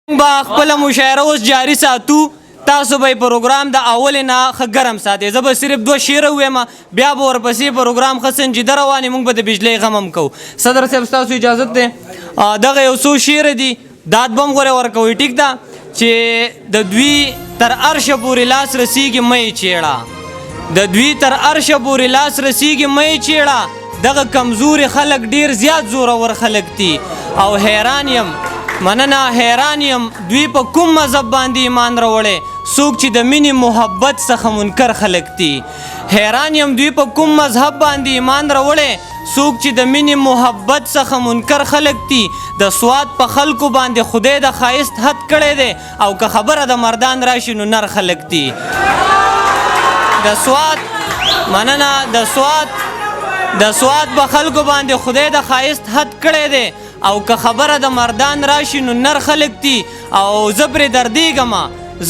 موږ به خپله مشاعره اوس جاري ساتو، تاسو به پروګرام د اول نه ښه ګرم ساتئ. زه به صرف دوه شعره ووایم، بیا به ورپسې پروګرام ښه سنجیده روان وي، موږ به د بجلۍ غم هم کوو. صدر صاحب ستاسو اجازت دی، دغه یو څو شعره دي، داد به هم غورې ورکوئ، ټیک ده؟ چې د دوی تر عرشه پورې لاس رسیږي مه یې چېړه، د دوی تر عرشه پورې لاس رسیږي مه یې چېړه، دغه کمزوري خلک ډیر زیات زورور خلک دي. او حیران یم، مننه، حیران یم دوی په کوم مذهب باندې ایمان راوړی، څوک چې د مینې محبت څخه منکر خلک دي. حیران یم دوی په کوم مذهب باندې ایمان راوړی، څوک چې د مینې محبت څخه منکر خلک دي. د سوات په خلکو باندې خدای د ښایست حد کړی دی، او که خبره د مردان راشي نو نر خلک دي. د سوات، مننه، د سوات په خلکو باندې خدای د ښایست حد کړی دی، او که خبره د مردان راشي نو نر خلک دي. او زه پرې دردېږم،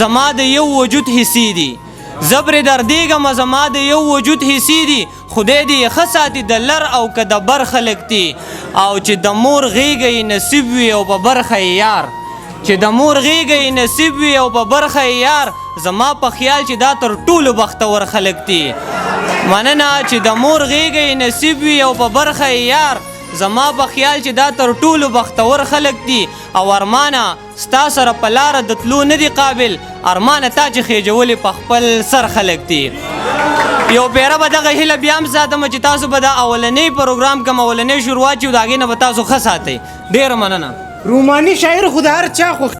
زما د یو وجود حصې دي، زه پرې دردېږم، زما د یو وجود حصې دي، خدای دې یې ښه ساتي د لر او که د بر خلک دي. او چې د مور غېږه یې نصیب وي او په برخه یې یار، چې د مور غېږه یې نصیب وي او په برخه یې یار، زما په خیال چې دا تر ټولو بختور خلک دي. مننه. چې د مور غېږه یې نصیب وي او په برخه یې یار، زما په خیال چې دا تر ټولو بختور خلک دي. او ارمانه ستا سره په لاره د تلو نه دي قابل، ارمانه تا چې خېجولې په خپل سر خلک دي. یو پیره به دغه هیله بیا هم ساتم چې تاسو به دا اولنی پروګرام کوم اولنی شروعات چې د هغې نه به تاسو ښه ساتئ. ډېره مننه. روماني شاعر خو د هر چا خوښ.